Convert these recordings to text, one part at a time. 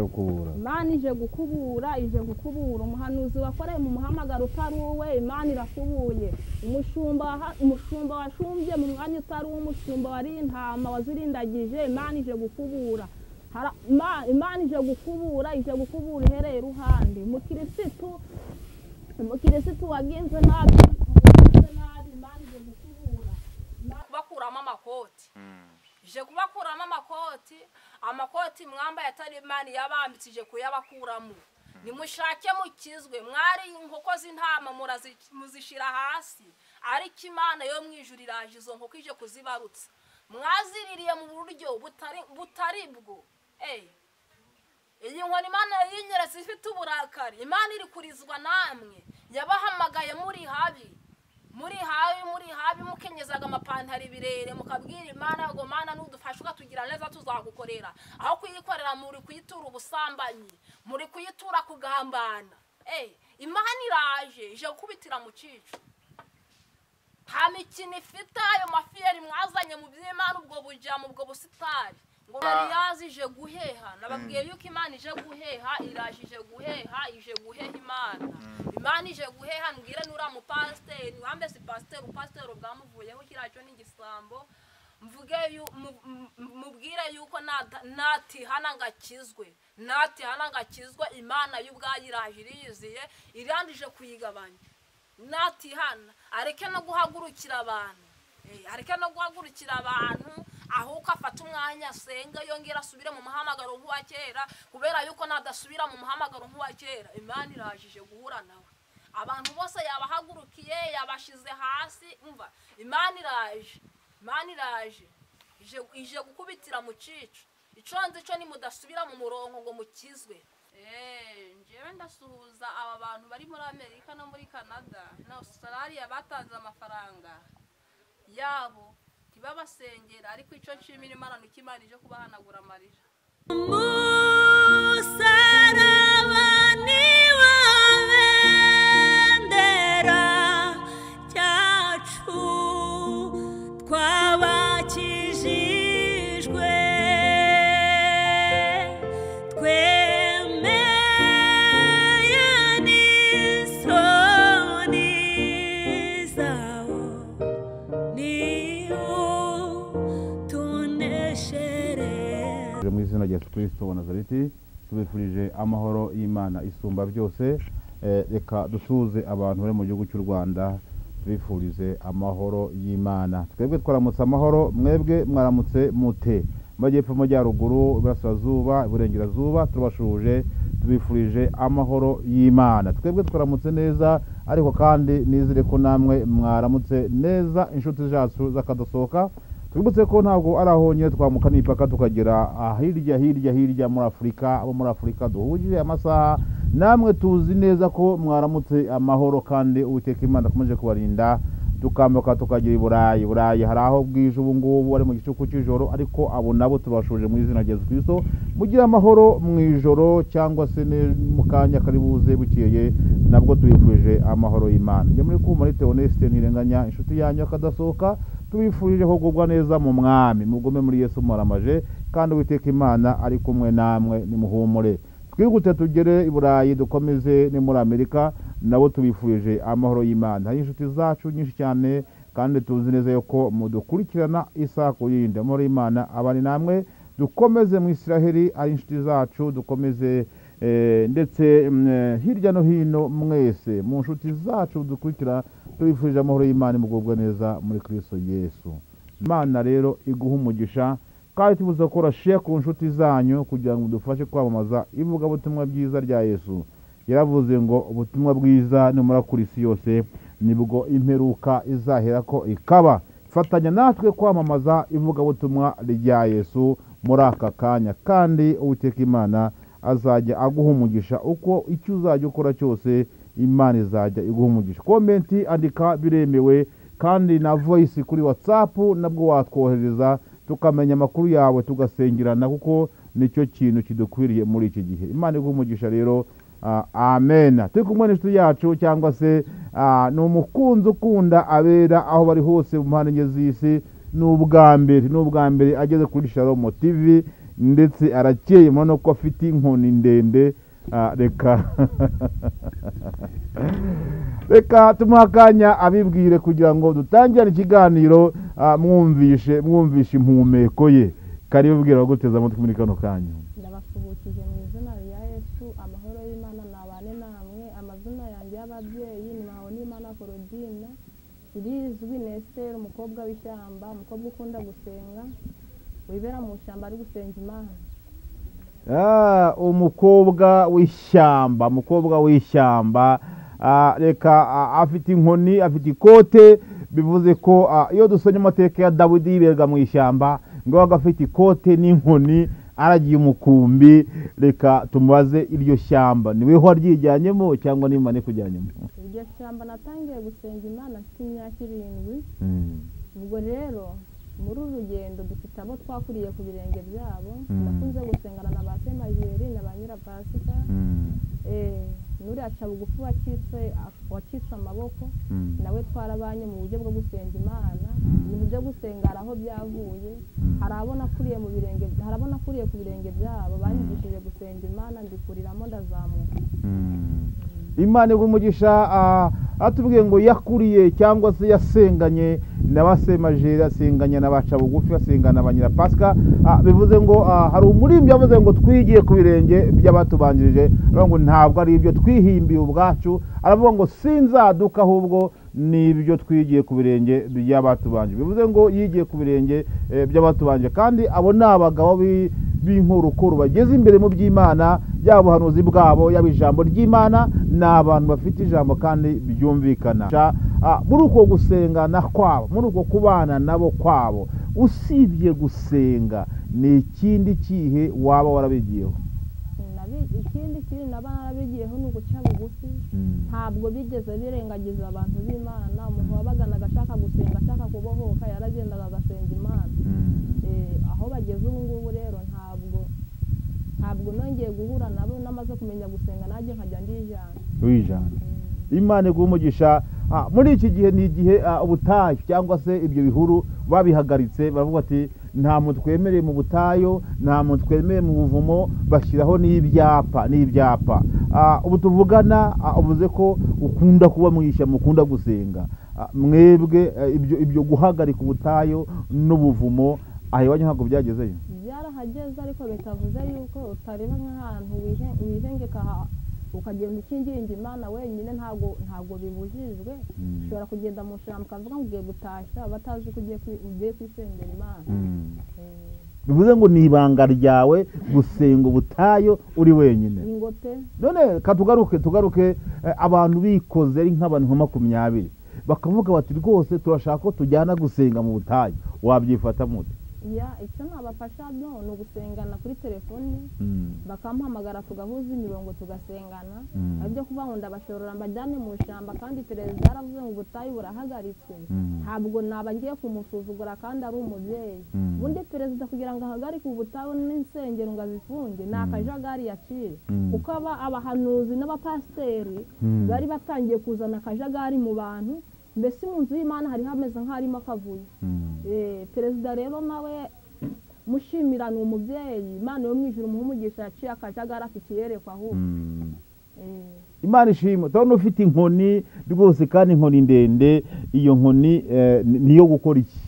Imana ije gukubura, ije gukubura umuhanuzi wakoreye mu muhamagaro utari uwe. Imana irakubuye. Umushumba washumbye mu mwanya utari uw'umushumba, wari intama wazirindagije. Imana ije gukubura. Imana ije gukubura, ije gukubura ihereye iruhande. Umukirisitu wagenze nabi, Imana ije gukubura. Kubakuramo amakoti, ije kubakuramo amakoti. Amakoti mwambaye atari Imana yabambitse, ije kuyabakuramo. Nimushake mukizwe. Mwari inkoko z'intama muzishira hasi, ariko Imana yo mu ijuru iraje, izo nkoko ije kuzibarutsa. Mwaziririye mu buryo butari bwo. Iyi nkoni Imana yinyeretse ifite uburakari. Imana iri kurizwa namwe. Yabahamagaye muri habi, muri habi, muri habi, mukenyezaga amapantaro ibirere, mukabwira Imana ngo Mana nudufasha ukatugira neza tuzagukorera. Aho kuyikorera muri kuyitura ubusambanyi, muri kuyitura kugambana. Imana iraje, ije gukubitira mu cico. Nta mikino ifite. Ayo mafiyeri mwazanye mu by'Imana, ubwo bujama, ubwo busitari ngo yari yazije guheha. Nababwiye yuko Imana ije guheha, iraje, ije guheha, ije guheha Imana. Imana ije guheha. Mbwire nura mupasiteri wambe si pasiteri, upasiteri bwamuvuyeho, kiriya cyo ni igisambo. Mvuge mubwire yuko natihana ngakizwe, natihana ngakizwe, Imana y'ubwayo iraje, iriyiziye, irandije kuyigabanya. Natihana areke no guhagurukira abantu, areke no guhagurukira abantu, ahubwo afata umwanya asenga, yongera asubire mu muhamagaro nk'uwa kera. Kubera yuko nadasubira mu muhamagaro nk'uwa kera, Imana irajije guhura nawe. Abantu bose yabahagurukiye, yabashize hasi. Umva, Imana iraje, Imana iraje, ije gukubitira mu cico. Ico nzi cyo nimudasubira mu murongo ngo mukizwe. Njyewe ndasuhuza aba bantu bari muri Amerika no muri Canada na Australia batanze amafaranga yabo ntibabasengera, ariko icyo nshimira Imana ni uko Imana ije kubahanagura amarira. Umusaraba ni wa bendera cyacu, twabakijijwe, twemeye n'isoni zawo, niwo tuneshereza. Mu izina rya Yesu Kristo wa Nazareti, tubifurije amahoro y'Imana isumba byose. Reka dusuhuze abantu bari mu gihugu cy'u Rwanda, tubifurize amahoro y'Imana. Twebwe twaramutse amahoro, mwebwe mwaramutse mute? Amajyepfo, amajyaruguru, iburasirazuba, iburengerazuba, turabashuhuje, tubifurije amahoro y'Imana. Twebwe twaramutse neza, ariko kandi nizere ko namwe mwaramutse neza, inshuti zacu z'akadasohoka. Twibutse ko ntabwo ari aho nyine twamuka n'imipaka tukagera hirya hirya hirya muri Afurika. Abo muri Afurika duhuje amasaha namwe, tuzi neza ko mwaramutse amahoro, kandi Uwiteka Imana akomeje kubarinda. Tukambuka tukagera i Burayi. Burayi hari aho bwije ubu ngubu ari mu gicuku cy'ijoro, ariko abo nabo tubashuje mu izina rya Yesu Kristo. Mugire amahoro mu ijoro cyangwa se mu kanya kari buze bukeye, nabwo tubifurije amahoro y'Imana. Njye muri kumva muri Theoneste Ntirenganya, inshuti yanyu akadasohoka. Tubifurije kugubwa neza mu Mwami, mugume muri Yesu mwaramaje, kandi Uwiteka Imana ari kumwe namwe, nimuhumure. Twihute tugere i Burayi, dukomeze ni muri Amerika, nabo tubifurije amahoro y'Imana. Hari inshuti zacu nyinshi cyane, kandi tuzi neza yuko mudukurikirana isaha ku yindi. Amahoro y'Imana abari namwe. Dukomeze mu Israheli, ari inshuti zacu, dukomeze ndetse hirya no hino mwese mu nshuti zacu dukurikira, tubifurije amahoro y'Imana, mugubwa neza muri Kristo Yesu. Imana rero iguha umugisha, kandi tubuze gukora share ku nshuti zanyu kugira ngo mudufashe kwamamaza ivugabutumwa bwiza rya Yesu. Yaravuze ngo ubutumwa bwiza numara kuri isi yose, nibwo imperuka izahera ko ikaba. Fatanya natwe kwamamaza ivugabutumwa rya Yesu muri aka kanya, kandi Uwiteka Imana azajya aguha umugisha. Uko icyo uzajya ukora cyose, Imana izajya iguha umugisha. Comment, andika, biremewe, kandi na voice kuri WhatsApp nabwo watwohereza, tukamenya amakuru yawe, tugasengerana, kuko nicyo kintu kidukwiriye muri iki gihe. Imana iguha umugisha rero. Amen. Turi kumwe n'inshuti yacu, cyangwa se ni umukunzi ukunda abera aho bari hose mu mpande enye z'isi. Ni ubwa mbere ageze kuri Shalom TV. Ndetse arakeye, murabona ko afite inkoni ndende. Reka tumuhe akanya abibwire kugira ngo dutangire ikiganiro, mwumvishe impumeko ye. Karibu, bwira abaguteze amatwi muri kano kanya. Ndabasuhukije mu izina rya Yesu. Amahoro y'Imana nabane namwe. Amazina yanjye y'ababyeyi ni Mpawonimana Korodina, irizwi ni Esiteri, umukobwa w'ishyamba, umukobwa ukunda gusenga, wibera mu ishyamba ari gusenga Imana. Umukobwa w'ishyamba, umukobwa w'ishyamba. Reka afite inkoni, afite ikote, bivuze ko iyo dusomye amateka ya Dawidi yiberwa mu ishyamba, ngo yabaga afite ikote n'inkoni aragiye umukumbi. Reka tumubaze, iryo shyamba ni weho waryijyanyemo cyangwa n'Imana ikujyanyemo? Iryo shyamba natangiye gusenga Imana mfite imyaka 7. Ubwo rero muri uru rugendo dufite abo twakuriye ku birenge byabo. Nakunze gusengana na ba Semajeri na ba Nyirapasika, n'uriya aca bugufi wacitse amaboko, nawe twarabanye mu buryo bwo gusenga Imana. Ibintu byo gusenga hari aho byavuye, hari abo nakuriye mu birenge, hari abo nakuriye ku birenge byabo banyigishije gusenga Imana, mbikuriramo ndazamuka. Imana iguhe umugisha. Atubwiye ngo yakuriye cyangwa se yasenganye na ba Semajeri, asenganye na ba Cabugufi, asengana na ba Nyirapasika. Bivuze ngo hari umuririmbyi yavuze ngo twigiye ku birenge by'abatubanjirije, aravuga ngo ntabwo ari ibyo twihimbiye ubwacu, aravuga ngo sinzaduka ahubwo ni ibyo twigiye ku birenge by'abatubanjirije. Bivuze ngo yigiye ku birenge by'abatubanje, kandi abo ni abagabo b'inkorokoro bageze imbere mu by'Imana, yaba ubuhanuzi bwabo, yaba ijambo ry'Imana, ni abantu bafite ijambo kandi byumvikana. Muri uko gusengana kwabo, muri uko kubana nabo kwabo, usibye gusenga ni ikindi kihe waba warabigiyeho? Ikindi kintu naba narabigiyeho ni uguca bugufi. Ntabwo bigeze birengagiza abantu b'Imana. Umuntu wabaganaga ashaka gusenga, ashaka kubohoka, yaragendaga agasenga Imana. Aho bageze ubu ngubu rero ntabwo nongeye guhura nabo, namaze kumenya gusenga nanjye nkajya ndijana. Wijana. Imana iguhe umugisha. Muri iki gihe ni igihe ubutayu cyangwa se ibyo bihuru babihagaritse, baravuga ati nta muntu twemereye mu butayu, nta muntu twemereye mu buvumo, bashyiraho n'ibyapa. Ubu tuvugana, uvuze ko ukunda kuba mu ishyamba, ukunda gusenga. Mwebwe ibyo guhagarika ubutayu n'ubuvumo aho iwanyu ntabwo byagezeyo? Byarahageze, ariko bitavuze yuko utareba nk'ahantu wihengeka ukagenda ukinginga Imana wenyine, ntabwo bibujijwe. Ushobora kugenda mu ishyamba ukavuga ngo ugiye gutashya, batazi ko ugiye kwisengera Imana. Bivuze ngo ni ibanga ryawe gusenga ubutayu uri wenyine. None tugaruke abantu bikoze ari nk'abantu nka 20 bakavuga bati rwose turashaka ko tujyana gusenga mu butayu, wabyifata mute? Icyo nabafasha ni ugusengana kuri telefone, bakampamagara tugahuza imirongo tugasengana. Ibyo kuvuga ngo ndabashorora mbajyane mu ishyamba, kandi perezida yaravuze ngo ubutayu burahagaritswe, ntabwo naba ngiye kumusuzugura kandi ari umubyeyi. Ubundi perezida kugira ngo ahagarike ubutayu n'insengero ngo azifunge ni akajagari yaciye, kuko abahanuzi n'abapasiteri bari batangiye kuzana akajagari mu bantu. Mbese mu nzu y'Imana hari hameze nk'harimo akavuyo. Perezida rero nawe mushimira, ni umubyeyi, Imana yo mu ijuru umuhe umugisha, yaciye akajagari afite iyerekwa ahubwo. Imana ishimwe. Turabona ufite inkoni rwose, kandi inkoni ndende. Iyo nkoni niyo gukora iki?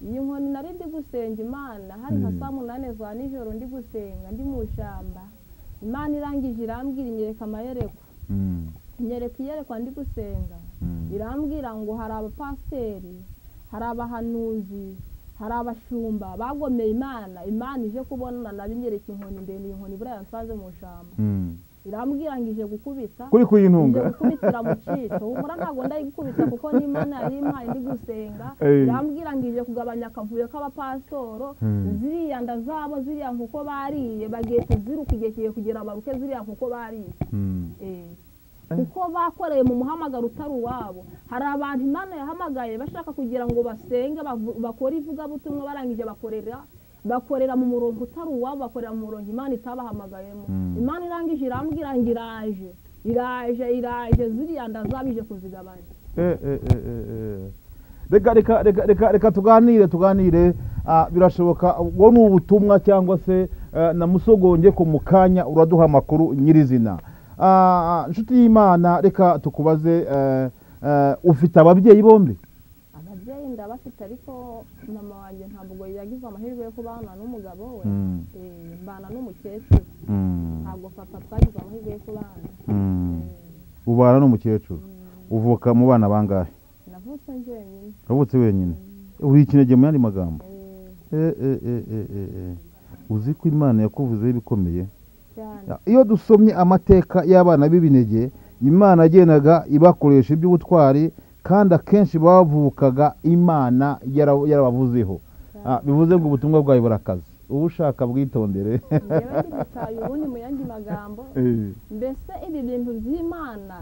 Iyi nkoni nari ndi gusenga Imana, hari nka saa 8 za nijoro ndi gusenga ndi mu ishyamba. Imana irangije irambwira, inyereka amayerekwa, inyereka iyerekwa ndi gusenga, irambwira ngo hari abapasiteri, hari abahanuzi, hari abashumba bagomeye Imana. Imana ije kubonana nabo inyereka inkoni ndende. Iyi nkoni buriya nsanze mu ishyamba. Irambwira ngo ije gukubita kuri kuyintunga, ije gukubitira mu cyico. Humura ntabwo ndayigukubita kuko n'Imana yari impaye ndi gusenga. Irambwira ngo ije kugabanya akavuyo k'abapasitoro, ziriya nda zabo, ziriya nkoko bariye bagiye kuziruka, igihe kigiye kugera baruke ziriya nkoko bariye. Kuko bakoreye mu muhamagaro utari uwabo. Hari abantu Imana yahamagaye bashaka kugira ngo basenge, bakore ivugabutumwa, barangije bakorera mu murongo utari uwabo, bakorera mu murongo Imana itabahamagayemo. Imana irangije irambwira ngo iraje, iraje, iraje, ziriya nda zabije kuzigabanya. Reka reka reka reka reka tuganire tuganire. Birashoboka ubwo ni ubutumwa cyangwa se na musogonge ko mu kanya uraduha amakuru nyirizina. Inshuti y'Imana, reka tukubaze, ufite ababyeyi bombi? Ababyeyi ndabafite, ariko mama wanjye ntabwo yagize amahirwe yo kubana n'umugabo we. Mbana n'umukecuru, ntabwo papa twagize amahirwe yo kubana. Ubana n'umukecuru. Uvuka mu bana bangahe? Navutse njyenyine. Wavutse wenyine, uri ikinege mu yandi magambo. Uzi ko Imana yakuvuzeho ibikomeye cyane. Iyo dusomye amateka y'abana b'ibinege, Imana yagendaga ibakoresha iby'ubutwari, kandi akenshi bavukaga Imana yarabavuzeho. Bivuze ngo ubutumwa bwawe burakaze, uba ushaka bwitondere. Njyewe ndi gutaye ubundi mu yandi magambo. Mbese ibi bintu by'Imana,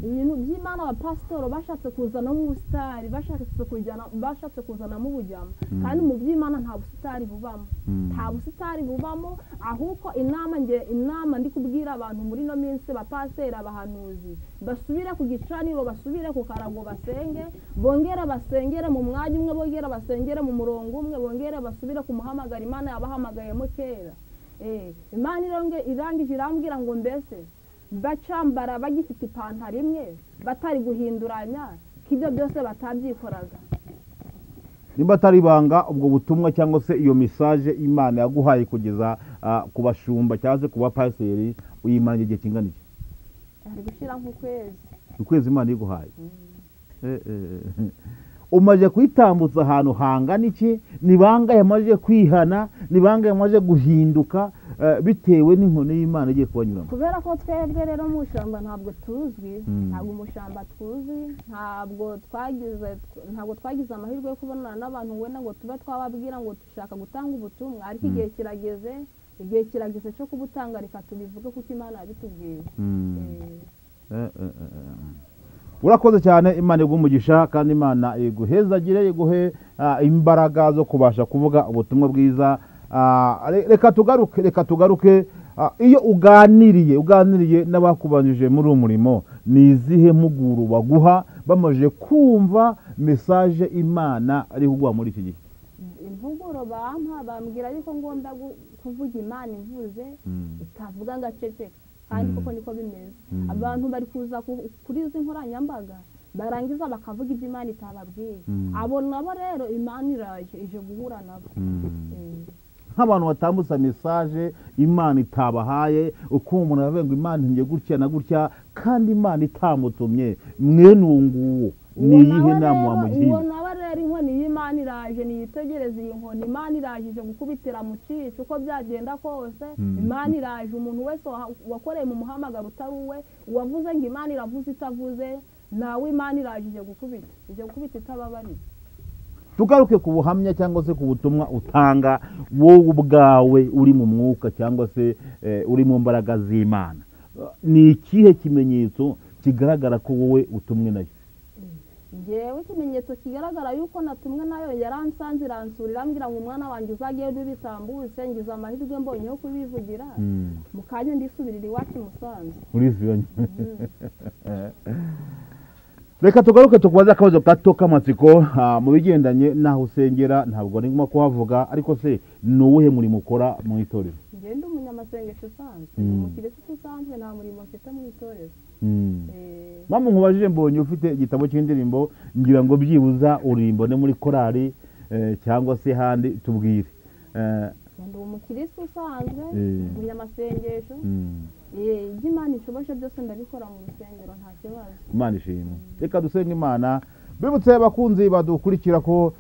ibintu by'Imana abapasitoro bashatse kuzanamo ubusitari, bashatse kuzanamo ubujyama, kandi mu by'Imana nta busitari bubamo. Nta busitari bubamo, ahubwo inama nge inama ndi kubwira abantu muri ino minsi, bapasiteri, abahanuzi, basubire ku gicaniro, basubire ku karago, basenge, bongere basengere mu mwanya umwe, bongere basengere mu murongo umwe, bongere basubire ku muhamagara Imana yabahamagayemo kera. Imana irangije irambwira ngo mbese bacambara bagifite ipantaro imwe, batari guhinduranya, ko ibyo byose batabyikoraga. Nimba atari ibanga, ubwo butumwa cyangwa se iyo message Imana yaguhaye kugeza ku bashumba cyangwa se ku bapasiteri, uyimaranye igihe kingana iki? Ari gushyira nk'ukwezi. Ukwezi Imana iguhaye. Umaze kuyitambutsa ahantu hangana iki? Ni bangahe yamaze kwihana? Ni bangahe yamaze guhinduka bitewe n'inkoni y'Imana igiye kubanyuramo? Kubera ko twebwe rero mu ishyamba ntabwo tuzwi, ntabwo mu ishyamba tuzi, ntabwo twagize amahirwe yo kubonana n'abantu wenda ngo tube twababwira ngo dushaka gutanga ubutumwa, ariko igihe kirageze, igihe kirageze cyo kubutanga, reka tubivuge kuko Imana yabitubwiye. Urakoze cyane, Imana iguhe umugisha, kandi Imana iguhezagire, iguhe imbaraga zo kubasha kuvuga ubutumwa bwiza. Reka tugaruke, reka tugaruke. Iyo uganiriye n'abakubanjije muri uwo murimo, ni izihe mpuguro baguha bamaze kumva message Imana ari kuguha muri iki gihe? Impuguro bampa, bambwira yuko ngomba kuvuga Imana ivuze, itavuga ngaceceka, kandi koko niko bimeze. Abantu bari kuza kuri izi nkoranyambaga, barangiza bakavuga ibyo Imana itababwiye. Abo nabo rero Imana iraje ije guhura nabo. Nk'abantu batambutsa message Imana itabahaye, uko umuntu aravuga ngo Imana ngiye gutya na gutya, kandi Imana itamutumye, mwene uwo nguwo ni iyihe nama wamugira? Uwo nawe rero inkoni y'Imana iraje, niyitegereze iyi nkoni Imana iraje ije gukubitira mu cyico, uko byagenda kose. Imana iraje, umuntu wese wakoreye mu muhamagaro utari uwe, uwavuze ngo Imana iravuze itavuze, nawe Imana iraje ije gukubita, ije gukubita itababariye. Tugaruke ku buhamya cyangwa se ku butumwa utanga wowe ubwawe uri mu mwuka cyangwa se uri mu mbaraga z'Imana. Ni ikihe kimenyetso kigaragara ko wowe utumwe nayo? Njyewe ikimenyetso kigaragara yuko natumwe nayo, yaransanze iransura, irambwira ngo umwana wanjye uzagende ubitambutse, ngize amahirwe mbonye yo kubivugira, mu kanya ndisubirira iwacu i Musanze. Urisubiranye. Reka tugaruke tukubaze akabazo gato k'amatsiko, mu bigendanye n'aho usengera, ntabwo ari ngombwa kuhavuga, ariko se ni uwuhe murimo ukora mu itorero? Njyewe ndi umunyamasengesho usanzwe, ndi umukirisitu usanzwe, nta murimo mfite mu itorero. Mpamvu nkubajije, mbonye ufite igitabo cy'indirimbo, ngira ngo byibuza uririmbo no muri korali cyangwa se handi, tubwire. Ndi umukirisitu usanzwe, umunyamasengesho. Ibyo Imana ishoboje byose ndabikora mu rusengero, nta kibazo. Imana ishimwe. Reka dusenge Imana. Bibutse abakunzi badukurikira ko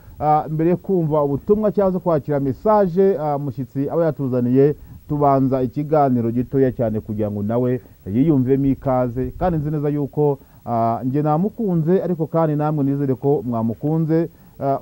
mbere yo kumva ubutumwa cyangwa se kwakira message mushyitsi aba yatuzaniye, tubanza ikiganiro gitoya cyane kugira ngo nawe yiyumvemo ikaze, kandi nzi neza yuko njye namukunze, ariko kandi namwe nizere ko mwamukunze.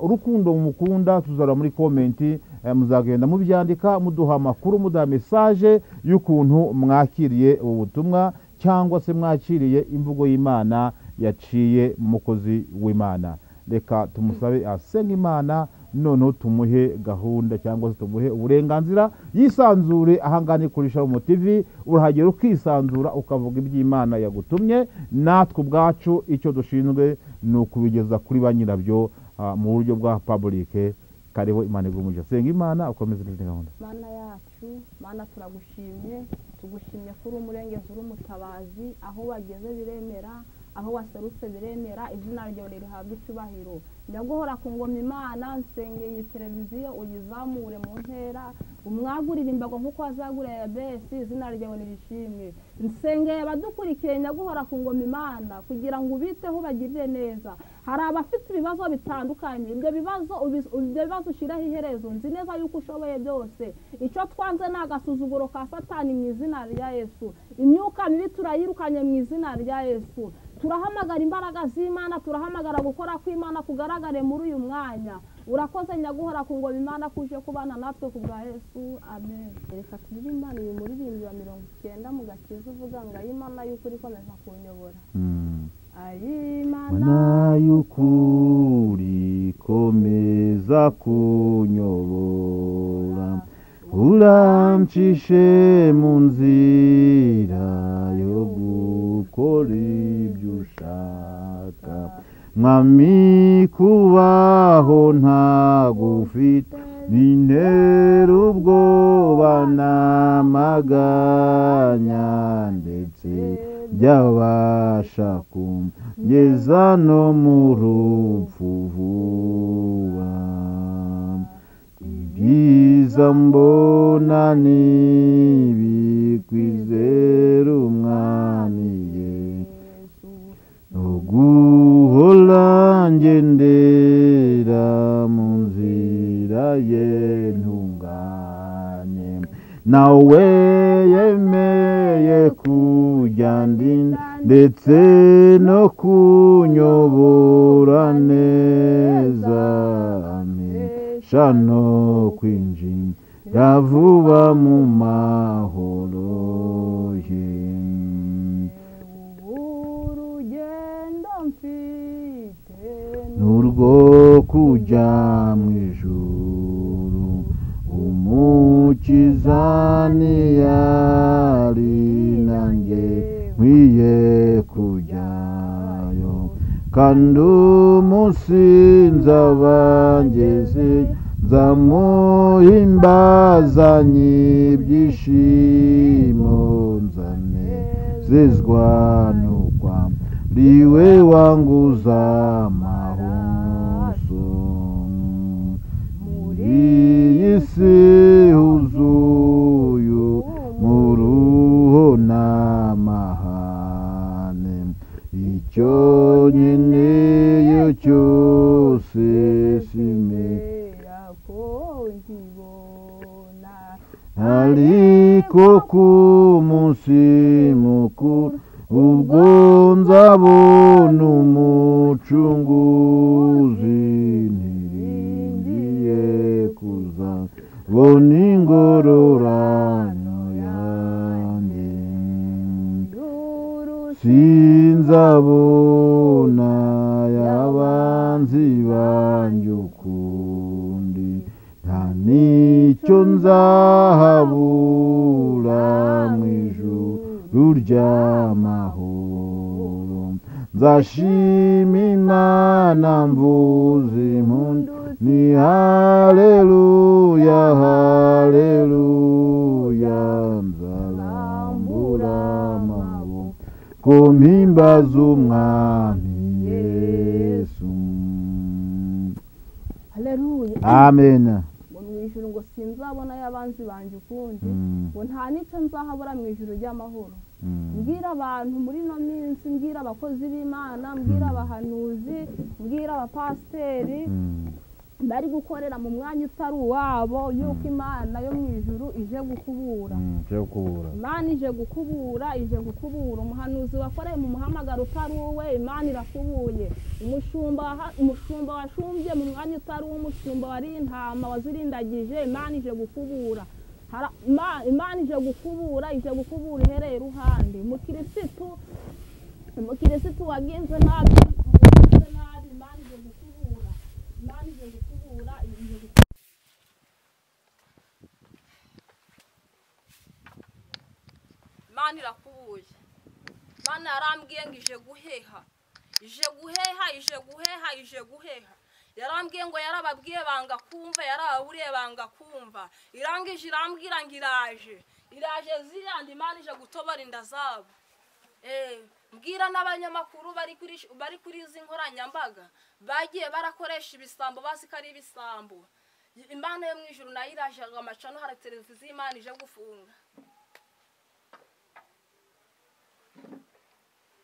Urukundo mukunda tuzara muri komenti, muzagenda mubyandika, muduha amakuru, muduha message y'ukuntu mwakiriye ubu butumwa cyangwa se mwakiriye imvugo y'Imana yaciye mukozi w'Imana. Reka tumusabe asenge Imana, noneho tumuhe gahunda cyangwa se tumuhe uburenganzira yisanzure. Ahangane kuri Shalom TV, urahagera ukisanzura ukavuga iby'Imana yagutumye, natwe ubwacu icyo dushinzwe ni ukubigeza kuri ba nyirabyo. mu buryo bwa public. Kariho Imana igumugisha. Senga Imana ukomeze n'izindi gahunda. Mana yacu, Mana turagushimye, tugushimye kuri umurengezi uri umutabazi, aho wageze biremera, aho waserutse biremera, izina ryawe rihabwa icyubahiro. Nyaguhora ku ngoma Imana, nsengeye iyi televiziyo uyizamure mu ntera, umwagurire imbago nk'uko wazaguriye Yabesi, izina ryawe nirishimwe. Nsengeye abadukurikiye nyaguhora ku ngoma Imana kugira ngo ubiteho ubagirire neza. Hari abafite ibibazo bitandukanye, ibyo bibazo ushiraho iherezo, nzi neza yuko ushoboye byose. Icyo twanze ni agasuzuguro ka Satani mu izina rya Yesu. Imyuka mibi turayirukanye mu izina rya Yesu. Turahamagara imbaraga z'Imana, turahamagara gukora kw'Imana kugaragare muri uyu mwanya. Urakoze nyaguhora ku ngoma Imana kuje kubana natwe ku bwa Yesu, amen. Reka turirimbe uyu muririmbyi wa 90 mu gakiza uvuga ngo Imana y'ukuri ikomeza kunyobora. Imana y'ukuri ikomeza kunyobora, urancishe mu nzira yo gukora ibyo ushaka. Mwami kubaho ntagufite bintera ubwoba n'amaganya, ndetse byabasha kungeza no mu rupfu vuba. Ibyiza mbona nibikwizera Umwami Yesu, no guhora ngendera mu nzira ye ntunganye. Nawe yemeye kujya ndinda ndetse no kunyobora neza, ampesha no kwinjira vuba mu mahoro ye. Urugendo mfite n'urwo kujya mu ijuru, Umukiza ntiyari nanjye nkwiye kujyayo, kandi umunsi nzaba ngeze nzamuhimbazanye ibyishimo, nzanezezwa n'ukwambariwe wanguza amaraso. Muri iyi si huzuye umuruho n'amahane, icyo nkeneye cyose simenya ko nkibona, ariko ku munsi mukuru ubwo nzabona Umucunguzi, niringiye kuzabona ingororano yanjye. Sinzabona y'abanzi banjye ukundi, nta n'icyo nzahabura mu ijuru ry'amahoro. Nzashima Imana mvuze impundu, ni haleluya haleluya, nzarambura amaboko mpimbaza Umwami Yesu. Haleluya, amen. Ngo mu ijuru ngo sinzabona y'abanzi banjye ukundi, ngo nta n'icyo nzahabura mu ijuru ry'amahoro. Mbwira abantu muri ino minsi, mbwira abakozi b'Imana, mbwira abahanuzi, mbwira abapasiteri bari gukorera mu mwanya utari uwabo, yuko Imana yo mu ijuru ije gukubura. Imana ije gukubura, ije gukubura. Umuhanuzi wakoreye mu muhamagaro utari uwe, Imana irakubuye. Umushumba washumbye mu mwanya utari uw'umushumba wari intama wazirindagije, Imana ije gukubura. Imana ije gukubura, ije gukubura ihereye iruhande. Umukirisitu wagenze nabi, Imana ije gukubura. Imana ije gukubura, ije gukubura. Imana irakubuye. Imana yarambwiye ngo ije guheha, ije guheha, ije guheha, ije guheha. Yarambwiye ngo yarababwiye banga kumva, yarababuriye banga kumva. Irangije irambwira ngo iraje. Iraje ziranda Imana ije gutobora inda zabo. Mbwira n'abanyamakuru bari kuri izi nkoranyambaga bagiye barakoresha ibisambo bazi ko ari ibisambo. Imana yo mu ijuru nayo iraje amacano, hari televiziyo Imana ije gufunga.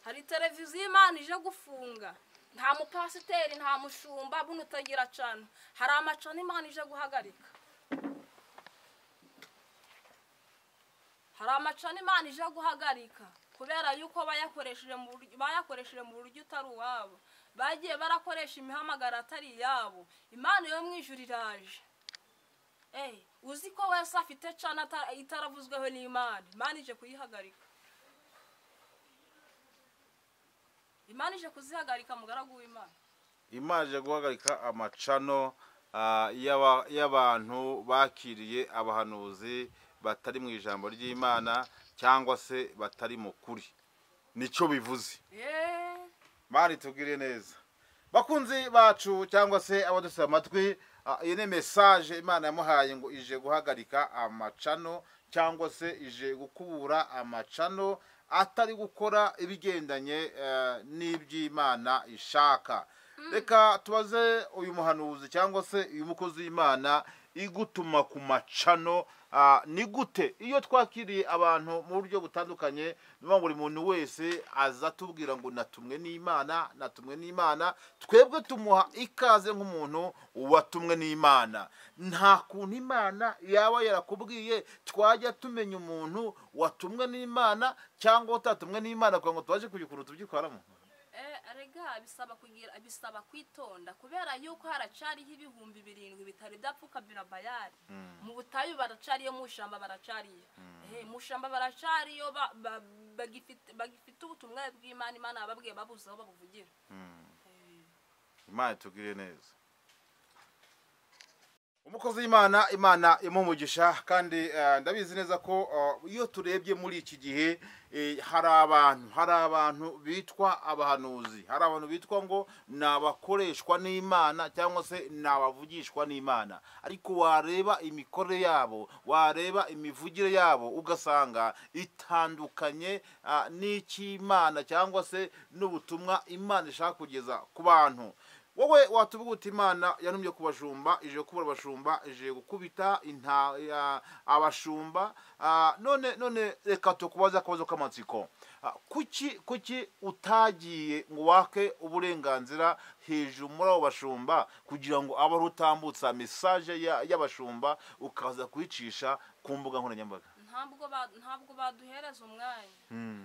Hari televiziyo Imana ije gufunga. Nta mupasiteri, nta mushumba buno utagira cano. Hari amacano Imana ije guhagarika. Hari amacano Imana ije guhagarika kubera yuko bayakoresheje mu buryo utari uwabo. Bagiye barakoresha imihamagaro atari iyabo. Imana yo mu ijuru iraje. Uzi ko wese afite cana itaravuzweho n'Imana. Imana ije kuyihagarika. Imana ije kuzihagarika mugaragu w'Imana. Imana ije guhagarika amacano y'abantu bakiriye abahanuzi batari mu ijambo ry'Imana cyangwa se batari mu kuri. Nicyo bivuze. Mari tugire neza. Bakunzi bacu cyangwa se abadusaba amatwi, iyi ni message Imana yamuhaye ngo ije guhagarika amacano cyangwa se ije gukubura amacano atari gukora ibigendanye n'iby'Imana ishaka. Reka tubaze uyu muhanuzi cyangwa se uyu mukozi w'Imana igutuma ku macano ni gute iyo twakiriye abantu mu buryo butandukanye, niba buri muntu wese aza tubwira ngo natumwe n'Imana, natumwe n'Imana, twebwe tumuha ikaze nk'umuntu watumwe n'Imana. Nta kuntu Imana yaba yarakubwiye twajya tumenya umuntu watumwe n'Imana cyangwa utatumwe n'Imana kugira ngo tubashe kugira ukuntu tubyitwaramo. Erega bisaba kwitonda kubera yuko haracariho 7,000 bitari byapfukamira Bayali. Mu butayu baracariyo, mu shamba baracariyo. Mu shamba baracariyo, bagifite ubutumwa bw'Imana. Imana ababwiye babuze aho babuvugira. Imana itugire neza. Umukozi w'Imana, Imana imumugisha. Kandi ndabizi neza ko iyo turebye muri iki gihe hari abantu bitwa abahanuzi, hari abantu bitwa ngo nabakoreshwa n'Imana cyangwa se nabavugishwa n'Imana, ariko wareba imikorere yabo, wareba imivugire yabo ugasanga itandukanye n'ik'Imana cyangwa se n'ubutumwa Imana ishaka kugeza ku bantu. Wowe watuvuga uti Imana yantumye ku bashumba, ije kubura abashumba, ije gukubita abashumba. None reka tukubaza akabazo k'amatsiko. Kuki utagiye ngo wake uburenganzira hejuru muri abo bashumba kugira ngo abe ari utambutsa message y'abashumba ukaza kuyicisha ku mbuga nkoranyambaga? Ntabwo baduhereza umwanya.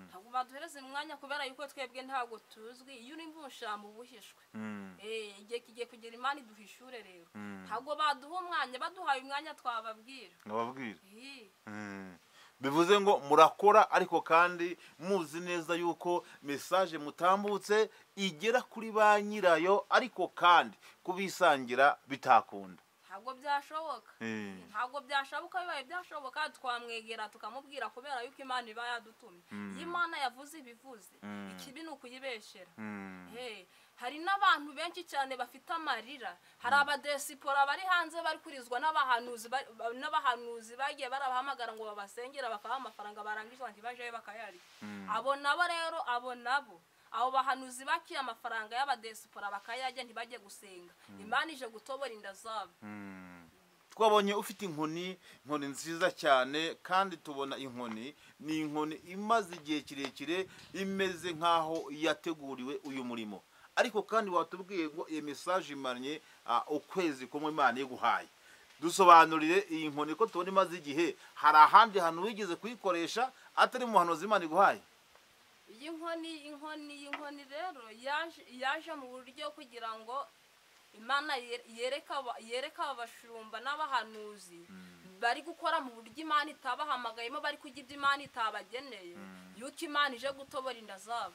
Ntabwo baduhereza umwanya kubera yuko twebwe ntabwo tuzwi. Iyo uri mu ubuhishwe. Igihe kigiye kugera Imana iduhishure rero. Ntabwo baduha umwanya, baduhaye umwanya twababwira. Nababwira. Bivuze ngo murakora ariko kandi muzi neza yuko message mutambutse igera kuri ba nyirayo, ariko kandi kubisangira bitakunda. Ntabwo byashoboka. Ntabwo byashoboka. Bibaye byashoboka twamwegera tukamubwira kubera yuko Imana iba yadutumye. Iyo Imana yavuze ibivuze, ikibi ni ukuyibeshera. Hari n'abantu benshi cyane bafite amarira. Hari abadesipora bari hanze bari kurizwa n'abahanuzi bagiye barabahamagara ngo babasengera bakabaha amafaranga, barangije ntibajeyo bakayarya. Abo nabo rero, abo nabo abo bahanuzi bakiye amafaranga y'abadesipora bakayajya ntibajye gusenga. Imana ije gutobora inda zabo. Twabonye ufite inkoni nziza cyane, kandi tubona inkoni ni inkoni imaze igihe kirekire imeze nkaho yateguriwe uyu murimo, ariko kandi watubwiye ngo iyi message imanye ukwezi kumwe Imana iguhaye. Dusobanurire iyi nkoni ko tubona imaze igihe, hari ahandi hantu wigeze kuyikoresha atari mu hanuzi Imana iguhaye? Iyi nkoni rero yaje mu buryo kugira ngo Imana yereka abashumba n'abahanuzi bari gukora mu buryo Imana itabahamagayemo, bari kujya ibyo Imana itabageneye, yuko Imana ije gutobora inda zabo.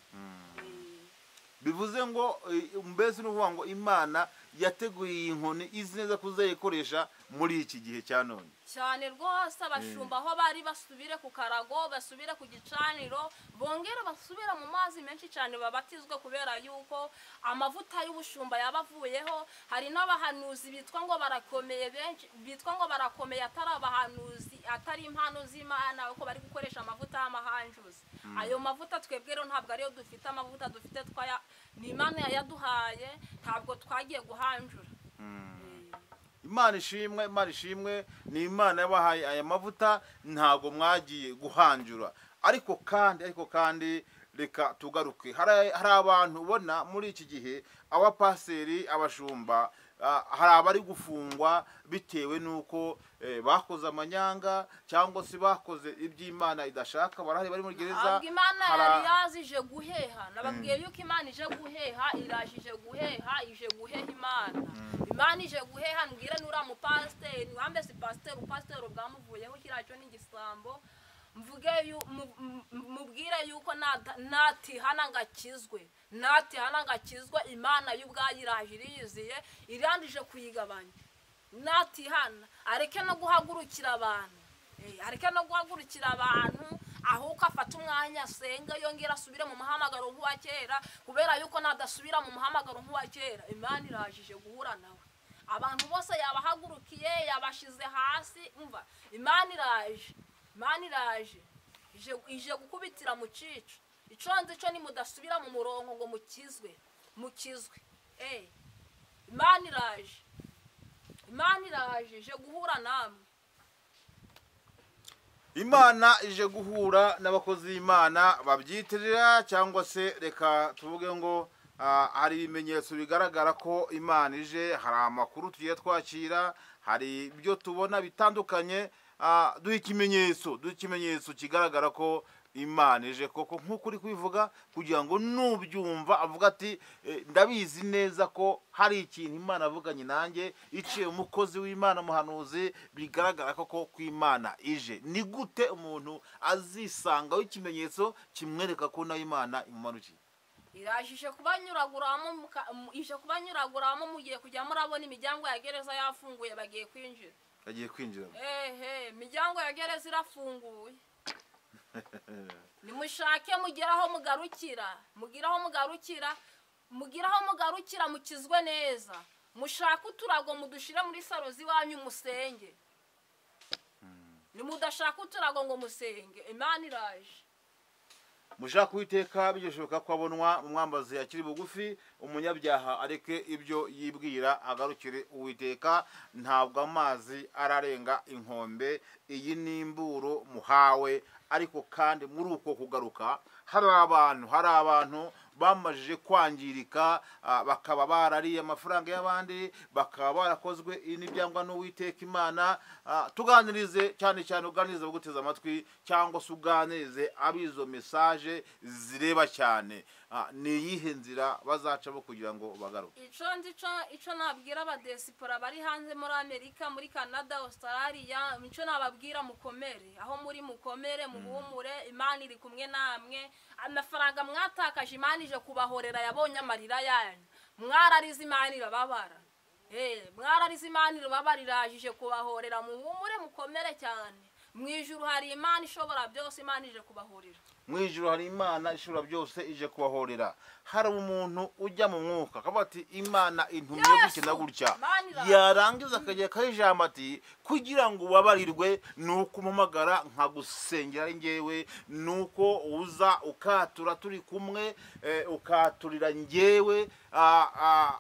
Bivuze ngo mbese n'uvuga ngo Imana yateguye iyi nkoni izi neza kuzayikoresha muri iki gihe cya none. Cyane rwose abashumba aho bari basubire ku karago, basubire ku gicaniro, bongere basubire mu mazi menshi cyane babatizwe, kubera yuko amavuta y'ubushumba yabavuyeho. Hari n'abahanuzi bitwa ngo barakomeye benshi, bitwa ngo barakomeye atari abahanuzi, atari impano z'Imana, kuko bari gukoresha amavuta y'amahanjuzi. Ayo mavuta twebwe rero ntabwo ariyo dufite, amavuta dufite twaya ni Imana yayaduhaye, ntabwo twagiye guhanjura. Imana ishimwe, Imana ishimwe, ni Imana yabahaye aya mavuta, ntabwo mwagiye guhanjura. Ariko kandi reka tugaruke, hari abantu ubona muri iki gihe abapaseri, abashumba, hari abari gufungwa bitewe nuko bakoze amanyanga cyangwa se bakoze iby'Imana idashaka, barahari bari muri gereza. Imana yari yazije guheha, nababwiye yuko Imana ije guheha, irajije guheha, ije guheha Imana. Imana ije guheha. Mbwira nura mu pastor, wambe si pastor, pastor bwamuvuyeho kiracyo n'igisambo. Mvuge mubwire yuko natihana ngakizwe, natihana ngakizwe, Imana y'ubwayo iraje iriyiziye, irandije kuyigabanya. Natihana areke no guhagurukira abantu, areke no guhagurukira abantu, ahubwo afata umwanya asenga, yongera asubire mu muhamagaro nk'uwa kera, kubera yuko nadasubira mu muhamagaro nk'uwa kera Imana irajije guhura nawe. Abantu bose yabahagurukiye, yabashize hasi, umva Imana iraje, Imana iraje, ije gukubitira mu cico. Ico nzi cyo ni mudasubira mu murongo ngo mukizwe, mukizwe. Imana iraje, Imana iraje, ije guhura namwe. Imana ije guhura n'abakozi b'Imana babyitirira, cyangwa se reka tuvuge ngo hari ibimenyetso bigaragara ko Imana ije, hari amakuru tugiye twakira, hari ibyo tubona bitandukanye. Duha ikimenyetso kigaragara ko Imana ije koko, nk'uko uri kubivuga, kugira ngo nubyumva avuga ati ndabizi neza ko hari ikintu Imana avuganye nanjye, iciye umukozi w'Imana muhanuzi, bigaragara koko ko Imana ije. Ni gute umuntu azisangaho ikimenyetso kimwereka ko nayo Imana imumanukiye? Irajije kubanyuraguramo, ije kubanyuraguramo, mugiye kujya murabona imiryango ya gereza yafunguye, bagiye kwinjira. Bagiye kwinjira. Imiryango ya gereza irafunguye. Nimushake mugeraho mugarukira, mugiraho mugarukira, mugiraho mugarukira, mukizwe neza. Mushake uturago mudushire muri saro ziwanyu musenge. Nimudashaka uturago ngo musenge, Imana iraje. Mushaka Uwiteka bigishoboka ko abonwa, umwambazi akiri bugufi, umunyabyaha areke ibyo yibwira agarukire Uwiteka. Ntabwo amazi ararenga inkombe, iyi ni imburo muhawe. Ariko kandi muri uko kugaruka hari abantu bamajije kwangirika, bakaba barariye amafaranga y'abandi, bakaba barakozwe n'ibyangwa n'Uwiteka Imana. Tuganirize cyane cyane, uganirize abaguteze amatwi, cyangwa se uganirize abizo message zireba cyane. Ni iyihe nzira bazacamo kugira ngo bagaruke? Ico nabwira abadesipora bari hanze muri Amerika, muri Canada, Australia, ico nababwira mukomere aho muri, mukomere, muhumure, Imana iri kumwe namwe. Amafaranga mwatakaje Imana ije kubahorera, yabonye amarira yanyu. Mwararize Imana irababara. Mwararize Imana irababara, irajije kubahorera. Muhumure, mukomere cyane. Mu ijuru hari Imana ishobora byose, Imana ije kubahorera. Mu ijuru hari Imana ishobora byose, ije kubahorera. Hari umuntu ujya mu mwuka akavuga ati Imana intumye gutya na gutya, yarangiza akajya kayijamba ati kugira ngo ubabarirwe nuko umpamagara nkagusengera ari njyewe, nuko uza ukatura turi kumwe, ukaturira njyewe.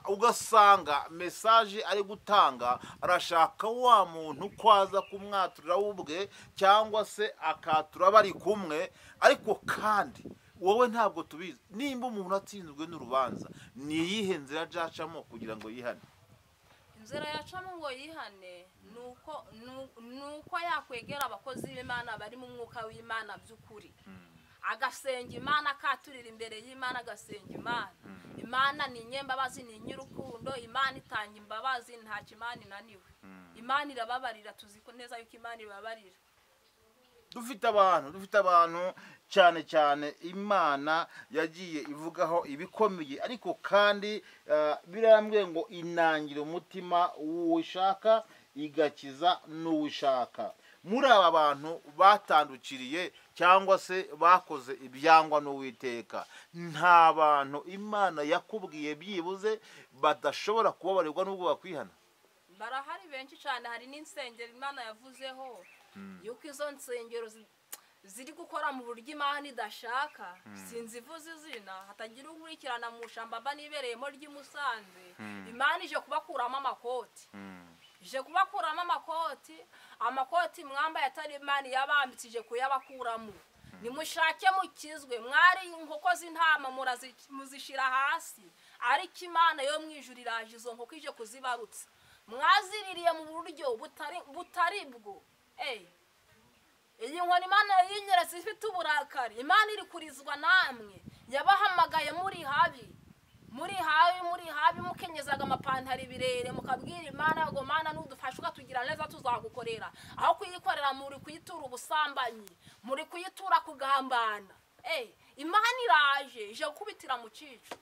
Ugasanga message ari gutanga arashaka wa muntu kwaza kumwaturira ubwe, cyangwa se akatura bari kumwe. Ariko kandi wowe ntabwo tubizi nimba umuntu atsinzwe n'urubanza, ni iyihe nzira acamo kugira ngo yihane? Inzira yacamo ngo yihane nuko yakwegera abakozi b'Imana bari mu mwuka w'Imana by'ukuri, agasenga Imana, akaturira imbere y'Imana, agasenga Imana. Imana ni nyembabazi, ni nyir'urukundo, Imana itanga imbabazi, ntacyo Imana inaniwe. Imana irababarira, tuzi ko neza yuko Imana ibabarira. Dufite abantu cyane cyane Imana yagiye ivugaho ibikomeye, ariko kandi birambwiye ngo inangira umutima w'uwishaka igakiza n'uwishaka. Muri aba bantu batandukiriye cyangwa se bakoze ibyangwa n'Uwiteka, nta bantu Imana yakubwiye byibuze badashobora kubabarirwa n'ubwo bakwihana? Barahari benshi cyane. Hari n'insengero Imana yavuzeho yuko izo nsengero ziri gukora mu buryo Imana idashaka. Sinzivuze izina hatagira unkurikirana mu shamba mba nibereyemo ry'i Musanze. Imana ije kubakuramo amakoti, ije kubakuramo amakoti mwambaye atari Imana yabambitse, ije kuyabakuramo. Nimushake mukizwe, mwari inkoko z'intama muzishira hasi, ariko Imana yo mu ijuru iraje izo nkoko ije kuzibarutsa. Mwaziririye mu buryo butari bwo. Iyi nkoni Imana yinyeretse ifite uburakari. Imana iri kurizwa namwe, yabahamagaye muri habi, muri habi, muri habi, mukenyezaga amapantaro ibirere, mukabwira Imana ngo Mana nudufasha ukatugira neza tuzagukorera. Aho kuyikorera muri kuyitura ubusambanyi, muri kuyitura kugambana. Imana iraje ije gukubitira mu cico.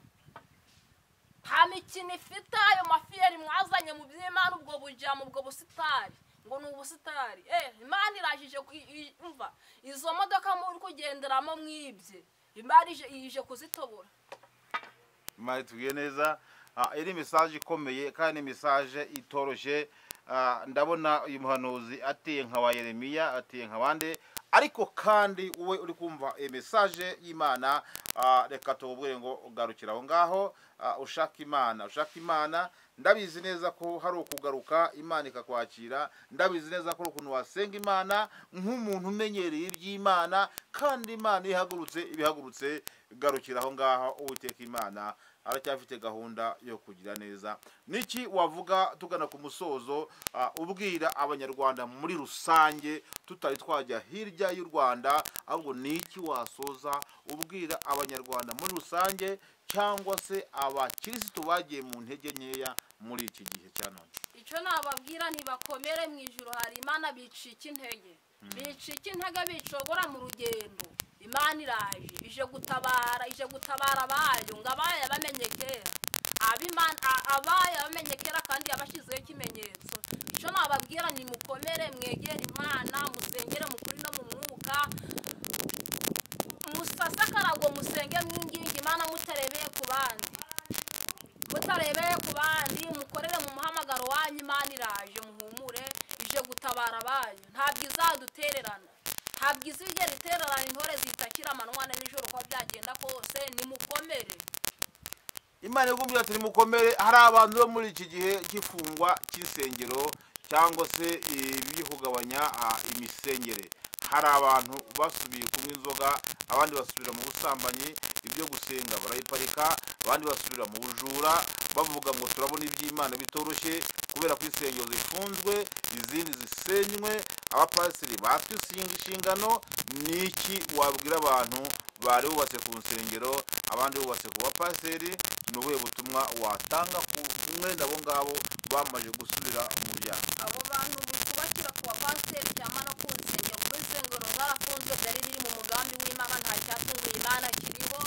Nta mikino ifite ayo mafiyeri mwazanye mu by'Imana, ubwo bujama, ubwo busitari ngo ni ubusitari. Imana iraje ije umva izo modoka muri kugenderamo mwibye, Imana ije kuzitobora. Imana itubwiye neza. Iri message ikomeye kandi message itoroshye. Ndabona uyu muhanuzi ateye nka wa Yeremiya, ateye nka bande, ariko kandi wowe uri kumva message y'Imana, reka tububwire ngo ugarukira aho ngaho, ushaka Imana, ushaka Imana. Ndabizi neza ko hari ukugaruka Imana ikakwakira. Ndabizi neza ko ukuntu wasenga Imana nk'umuntu umenyereye iby'Imana, kandi Imana ihagurutse ibihagurutse. Garukira aho ngaho, Uwiteka Imana aracyafite gahunda yo kugira neza. Niki wavuga tugana ku musozo, ubwira Abanyarwanda muri rusange, tutari twajya hirya y'u Rwanda, ahubwo niki wasoza ubwira Abanyarwanda muri rusange cyangwa se abakirisitu bagiye mu ntege nkeya muri iki gihe cya none? Icyo nababwira, ntibakomere, mu ijuru hari Imana. Bicika intege, bicika intege, bicogora mu rugendo. Imana iraje ije gutabara, ije gutabara abayo ngo abayo bamenye kera, abayo bamenye kera kandi yabashyizeho ikimenyetso. Icyo nababwira ni mukomere, mwegere Imana, musengere mu kuri no mu mwuka, musase akarago, musenge mwinginge Imana mutarebeye ku bandi, mutarebeye ku bandi, mukorere mu muhamagaro wanyu. Imana iraje, muhumure, ije gutabara abayo. Ntabwo izadutererana, ntabwo izigera itererana intore zitakira amanywa na nijoro uko byagenda kose. Nimukomere. Imana igumbye ati nimukomere. Hari abantu bo muri iki gihe cy'ifungwa cy'insengero cyangwa se ibyo kugabanya imisengere, hari abantu basubiye kunywa inzoga, abandi basubira mu busambanyi, ibyo gusenga barayiparika, abandi basubira mu bujura, bavuga ngo turabona iby'Imana bitoroshye kubera ko insengero zifunzwe, izindi zisenywe, abapasiteri batwe inshingano. Niki wabwira abantu bari bubatse ku nsengero, abandi bubatse ku bapasiteri? Ni ubuhe butumwa watanga ku mwene abo ngabo bamaze gusubira mu byaha? Abo bantu kubashyira ku bapasiteri cyangwa no ku nsengero, kuko insengero zarafunzwe byari biri mu mugambi w'Imana, nta cyatunguye Imana kiriho.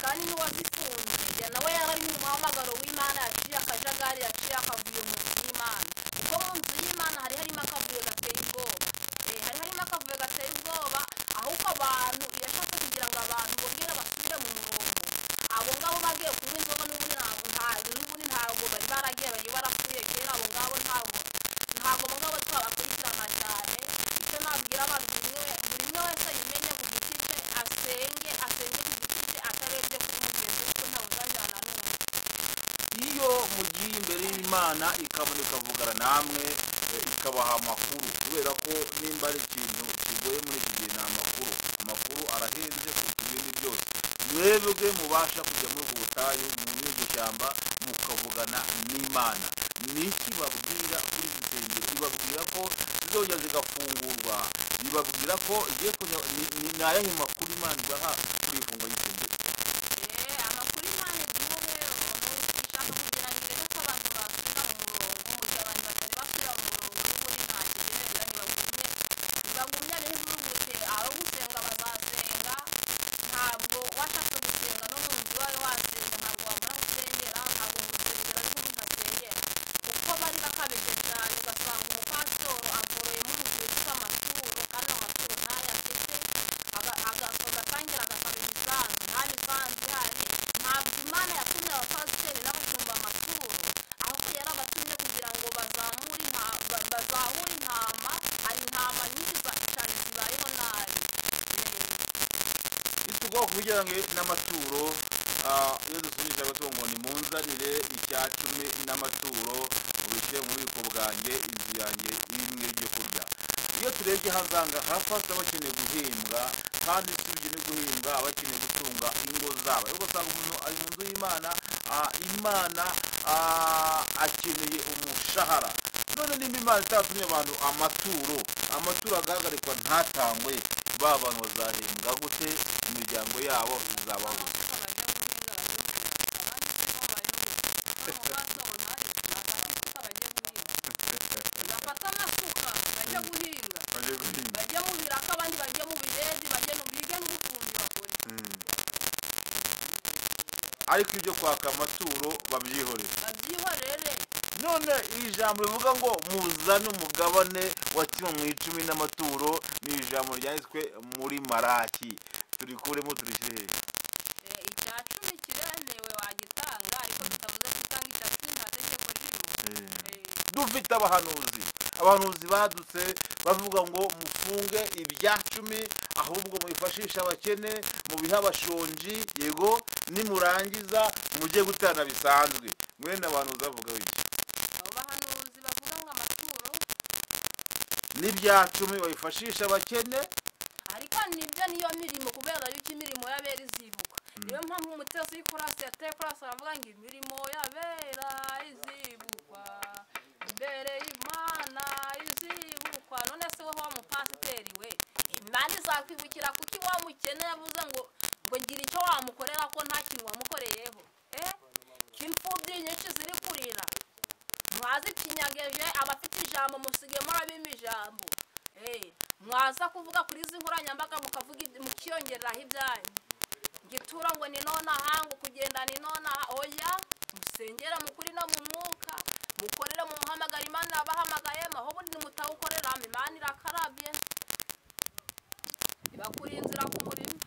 Kandi n'uwazifunze nawe yari mu muhamagaro w'Imana, yaciye akajagari, yaciye akavuyo mu nzu y'Imana. Kuko mu nzu y'Imana hari harimo akavuyo gateye ubwoba, hari harimo akavuyo gateye ubwoba. Ahubwo abantu yashatse kugira ngo abantu bongere basubire mu murongo. Abo ngabo bagiye kunywa inzoga n'ubundi ntabwo bari baragiye, bari barapfuye kera. Abo ngabo ntabwo abo ngabo twabakurikirana cyane. Icyo nabwira abantu, buri umwe wese yimenye ku giti cye, asenge, asenge ku giti cye, atarebye kuri mugenzi we, kuko ntawe uzajyana n'undi. Iyo mugiye imbere y'Imana ikabona ikavugana namwe, ikabaha amakuru, kubera ko nimba ari ikintu kigoye muri iki gihe ni amakuru. Amakuru arahenze kuruta ibindi byose. Mwebwe mubasha kujya muri ubwo butayu, muri iryo shyamba, mukavugana n'Imana, niki babwira kuri izi nsengero? Ibabwira ko zizongera zigafungurwa, ibabwira ko igiye kujya. Ni ayahe makuru Imana ibaha ku ifungwa ry'insengero? Amakuru Imana iduha rero ishaka kugira ngo irebe ko abantu basubira mu murongo. Mu gihe abantu batari basubira mu murongo, n'ubundi nta kigenda, ntibagumye ntibagumye. kugira ngo n'amaturo, iyo dusubije agatungo ni munzanire icya cumi n'amaturo mubishyire mu bubiko bwanjye, inzu yanjye imwe ibyo kurya. Iyo turebye hazanga hafasha bakeneye guhembwa, kandi si ibyo no guhembwa, abakeneye gutunga ingo zabo. Ariko usanga umuntu ari mu nzu y'Imana, Imana akeneye umushahara. None nimba Imana itatumye abantu amaturo, amaturo agahagarikwa ntatangwe, ba bantu bazahembwa gute? Imiryango yabo izabaho gute? Bafata amasuka bajya guhinga, bajye guhinga, bajya mu biraka, abandi bajya mu bidedi, bajye mu bige n'ubufundi bakore. Ariko ibyo kwaka amaturo babyihorere, babyihorere. None iri jambo rivuga ngo muzane umugabane wa kimwe mu icumi n'amaturo ni ijambo ryanditswe muri Maraki, turikuremo turishyire hehe? Icya cumi kiremewe, wagitanga, ariko bitavuze ko utanga icya cumi nta tegeko ririmo. Dufite abahanuzi, abahanuzi badutse bavuga ngo mufunge ibya cumi, ahubwo mubifashishe abakene, mubihe abashonji, yego nimurangiza mujye gutana bisanzwe. Mwene abahanuzi bavuga iki? Abo bahanuzi bavuga ngo amaturo n'ibya cumi babifashisha abakene. Ariko nibyo, niyo mirimo, kubera yuko imirimo y'abera izibukwa. Niyo mpamvu umutesi w'ikorasi yateye korasi aravuga ngo imirimo y'abera izibukwa imbere y'Imana, izibukwa. None se wowe wa mupasiteri we, Imana izakwibukira kuki wa mukene yavuze ngo gira icyo wamukorera, ko nta kintu wamukoreyeho? Ko imfubyi nyinshi ziri kurira mwazikinyageje, abafite ijambo musigaye murabima ijambo. Mwaza kuvuga kuri izi nkoranyambaga mukavuga mukiyongereraho ibyanyu, ngitura ngo ni nonaha, ngo kugenda ni nonaha. Oya, musengera mu kuri no mu mwuka, mukorere mu muhamagaro Imana yabahamagayemo. Aho bundi mutawukoreramo, Imana irakarabye, ibakuriye inzira ku murima.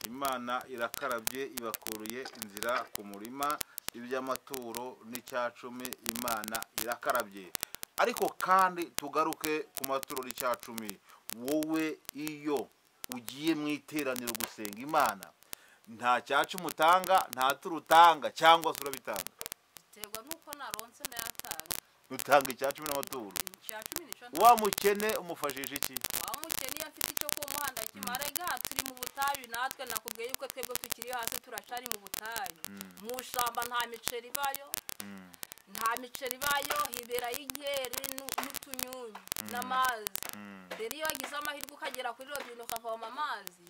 Imana irakarabye, ibakuriye inzira ku murima. Iby'amaturo n'icyacumi, Imana irakarabye. Ariko kandi tugaruke ku maturo n'icyacumi, wowe iyo ugiye mu iteraniro gusenga Imana, nta cyacumi utanga, nta turo utanga, cyangwa se urabitanga? Biterwa n'uko naronse, ndayatanga. Utanga icyacumi n'amaturo? Icya cumi nico. Wa mukene umufashisha iki? Wa mukene iyo mfite icyo kumuha ndakimara. Rega turi mu butayu natwe, nakubwiye yuko twebwe tukiri hasi, turacari mu butayu, mu shamba, nta miceri ibayo, nta miceri ibayo, hiberayo inkeri n'utunyunyu n'amazi. Rero iyo wagize amahirwe ukagera kuri robine ukavoma amazi,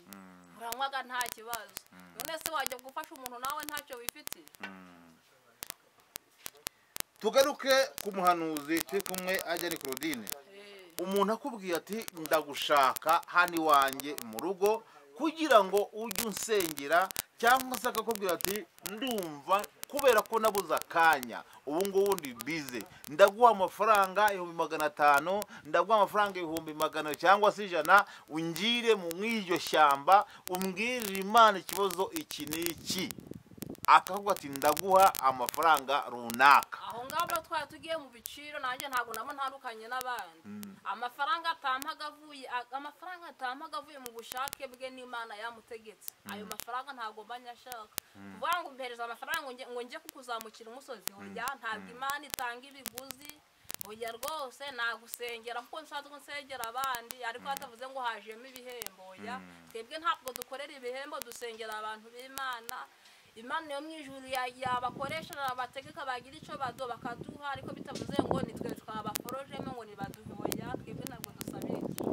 uranywaga nta kibazo. None se wajya gufasha umuntu nawe ntacyo wifitiye? Tugaruke ku muhanuzi turi kumwe, ajya ni Claudine. Umuntu akubwiye ati ndagushaka hano iwanjye mu rugo kugira ngo ujye unsengera, cyangwa se akakubwira ati ndumva kubera ko nabuze akanya, ubu ngubu ndi bize, ndaguha amafaranga 500,000, ndaguha amafaranga 100,000 cyangwa se 100, ungire mu mw'iryo shyamba umbwirire Imana ikibazo iki n'iki, akavuga ati ndaguha amafaranga runaka. Aho ngaho twari tugiye mu biciro, nanjye ntabwo nabo ntandukanye n'abandi. Amafaranga atampaga avuye, amafaranga atampaga avuye mu bushake bwe n'Imana yamutegetse, ayo mafaranga ntabwo mba nyashaka. Kuvuga ngo mpereza amafaranga ngo njye kukuzamukira umusozi, oya, ntabwo Imana itanga ibiguzi, oya rwose. Nagusengera kuko nsanzwe nsengera abandi, ariko hatavuze ngo hajemo ibihembo, oya. Twebwe ntabwo dukorera ibihembo, dusengera abantu b'Imana. Imana yo mu ijuru yabakoresha, bategeka bagira icyo bado bakaduha, ariko bitavuze ngo ni twe twabaforojemo ngo nibaduhe, oya, twebwe ntabwo dusabiriza.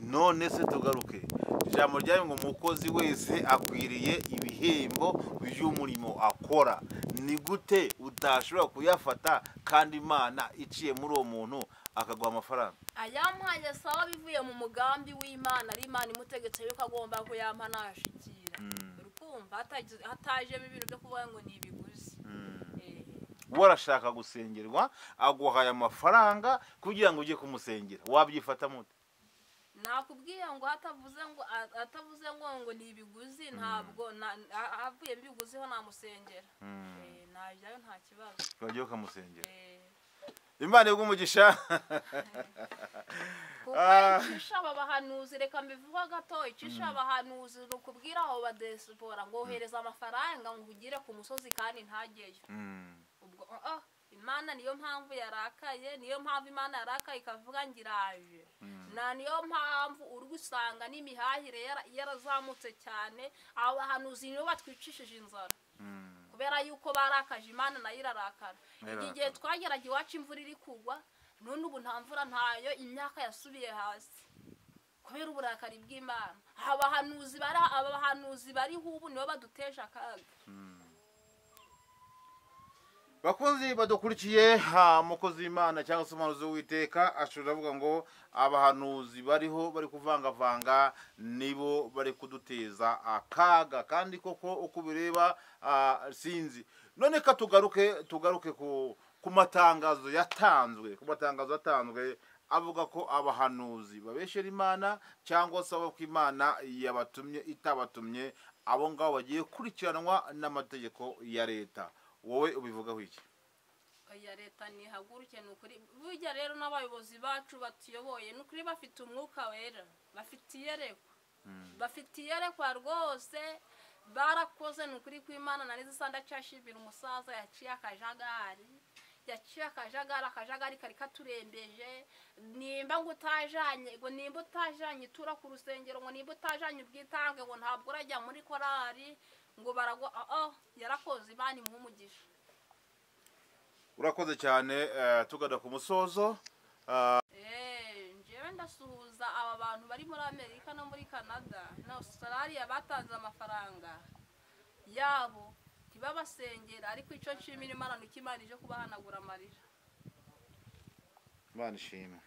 None se tugaruke ijambo ryayo ngo umukozi wese akwiriye ibihembo by'umurimo akora, ni gute utashobora kuyafata kandi Imana iciye muri uwo muntu akaguha amafaranga? Ayampaye sawa, bivuye mu mugambi w'Imana, ari Imana imutegetse yuko agomba kuyampa, nashikira. Urukumva hatajemo ibintu byo kuvuga ngo ni ibiguzi. We arashaka gusengerwa, aguhaye amafaranga kugira ngo ujye kumusengera, wabyifata mute? Nakubwiye ngo hatavuze ngo atavuze ngo ni ibiguzi, ntabwo avuyemo ibiguzi ho namusengera. Najyayo nta kibazo. Wajya ukamusengera? Imana iguhe. Kuko icisha aba bahanuzi, reka mbivuga gato, icisha abahanuzi ni ukubwira abo badesipora ngo ohereza amafaranga ngo ugire ku musozi kandi ntageyo. Ubwo Imana niyo mpamvu yarakaye, niyo mpamvu Imana yarakaye ikavuga ngiraje. Na niyo mpamvu uri gusanga n'imihahire yarazamutse cyane, abo bahanuzi nibo batwicishije inzara. Kubera yuko barakaje Imana nayo irarakara. Iki gihe twageraga iwacu imvura iri kugwa, none ubu nta mvura ntayo, imyaka yasubiye hasi kubera uburakari bw'Imana. Abahanuzi bari hubu nibo baduteje akaga. Bakunzi badukurikiye, mukozi w'Imana cyangwa se umuhanuzi w'Uwiteka ashobora avuga ngo abahanuzi bariho bari kuvangavanga nibo bari kuduteza akaga, kandi koko uko bireba sinzi. None ka tugaruke ku matangazo yatanzwe, ku matangazo yatanzwe avuga ko abahanuzi babeshera Imana cyangwa se abo Imana yabatumye itabatumye, abo ngabo bagiye kurikiranwa n'amategeko ya leta. Wowe ubivugaho iki? Ya leta nihaguruke, ni ukuri burya rero n'abayobozi bacu batuyoboye ni ukuri bafite umwuka wera, bafite iyerekwa, bafite iyerekwa rwose, barakoze ni ukuri kw'Imana. Na neza ndacyashimira umusaza yaciye akajagari, yaciye akajagari, akajagari kari katurembeje. Nimba ngo utajanye, ngo nimba utajanye itura ku rusengero, ngo nimba utajanye ubwitange, ngo ntabwo urajya muri korari, ngo baragwa. Yarakoze, Imana imuhe umugisha. Urakoze cyane. Tugana ku musozo. Njyewe ndasuhuza aba bantu bari muri Amerika no muri Canada na Australia batanze amafaranga yabo ntibabasengera, ariko icyo nshimira Imana ni uko Imana ije kubahanagura amarira. Imana ishimwe.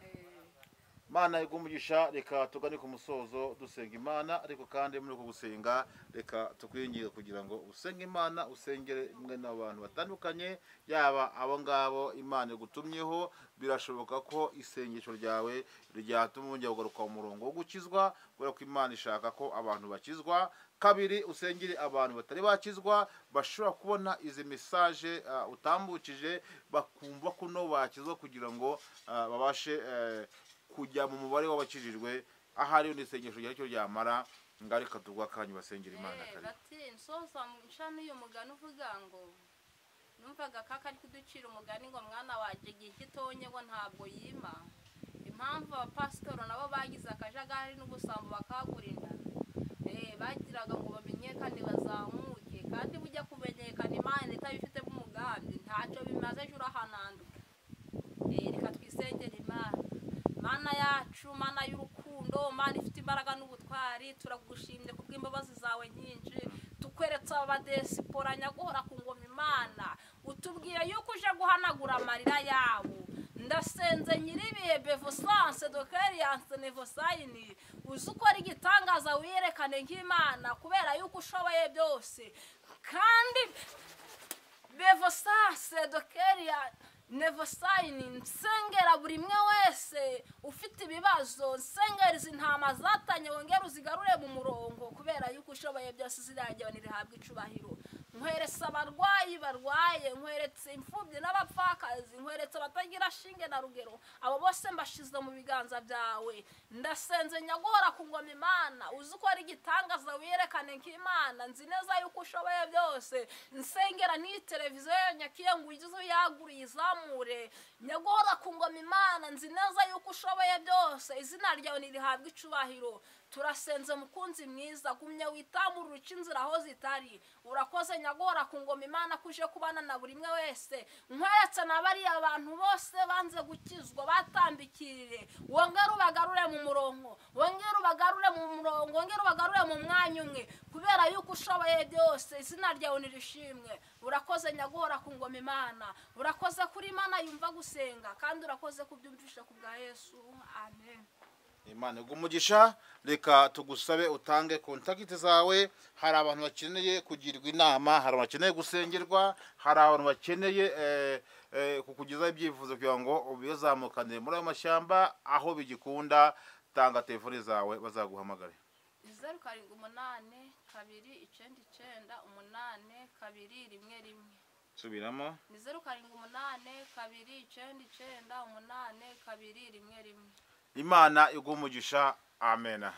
Imana iguhe umugisha. Reka tugane ku musozo dusenga Imana, ariko kandi muri uko gusenga reka tukwinginge kugira ngo usenge Imana, usengere mwe n'abantu batandukanye, yaba abo ngabo Imana igutumyeho. Birashoboka ko isengesho ryawe ryatuma wongera kugaruka mu murongo wo gukizwa, kubera ko Imana ishaka ko abantu bakizwa. Kabiri, usengere abantu batari bakizwa bashobora kubona izi message utambukije bakumva ko no bakizwa, kugira ngo babashe kujya mu mubare w'abakijijwe. Ahari n'isengesho ryo ryamara ngarika tugwa kanyu basengera Imana. Kare bati nsoza nshana uyu mugani uvuga ngo numvaga kaka ari kuducira umugani ngo mwana waje igihe gitonye ngo ntabwo yima. Impamvu abapasitoro nabo bagize akajagari n'ubusambo bakagurinda, bagiraga ngo bamenyekane bazamuke, kandi bujya kumenyekana Imana itabifite umugambi ntacyo bimaze, ejo urahananduka. Reka twisengere Imana. Mana yacu, Mana y'urukundo, Mana ifite imbaraga n'ubutwari, turagushimye kubw'imbabazi zawe nyinshi. Tukweretse abadesipora nyaguhora ku ngoma Imana, utubwiye yuko uje guhanagura amarira yabo. Ndasenze nyiribihe bevosanse dokeriyanse nevosayini, uzi ukora igitangaza wiyerekane nk'Imana, kubera yuko ushoboye byose. Kandi bevosanse dokeriya nevosayini, nsengera buri mwe wese ufite ibibazo, nsengera izi ntama zatanye wongere uzigarure mu murongo, kubera yuko ushoboye byose. Zirajya rihabwa icubahiro. Nkweretse abarwayi barwaye, nkweretse imfubyi n'abapfakazi, nkweretse abatagira shinge na rugero, abo bose mbashize mu biganza byawe. Ndasenze nyaguhora ku ngoma Imana, uzi ukora igitangaza wiyerekane nk'Imana, nzi neza yuko ushoboye byose. Nsengera n'iyi televiziyo ya Nyakiye ngo ugize uyaguriye izamure. Nyaguhora ku ngoma Imana, nzi neza yuko ushoboye byose, izina ryawe nirihabwe icubahiro. Turasenze mukunzi mwiza, gumya witamura uca inzira aho zitari. Urakoze nyaguhora ku ngoma Imana kuje kubana na buri mwe wese. Nkweretse na bariya abantu bose banze gukizwa batambikirire, wongere ubagarure mu murongo, wongere ubagarure mu murongo, wongere ubagarure mu mwanya umwe, kubera yuko ushoboye byose. Izina ryawe nirishimwe. Urakoze nyaguhora ku ngoma Imana, urakoze kuri Imana yumva gusenga, kandi urakoze kubyumvisha ku bwa Yesu. Amen. Imana iguhe umugisha. Reka tugusabe utange kontakiti zawe. Hari abantu bakeneye kugirwa inama, hari abantu bakeneye gusengerwa, hari abantu bakeneye kukugezaho ibyifuzo kugira ngo ubizamukane muri ayo mashyamba aho bigikunda. Tanga telefone zawe bazaguhamagare. 0 7 8 2 9 9 8 2 1 1. Subiramo. Ni 078 299 8 2 1 1. Imana iguha umugisha, amena.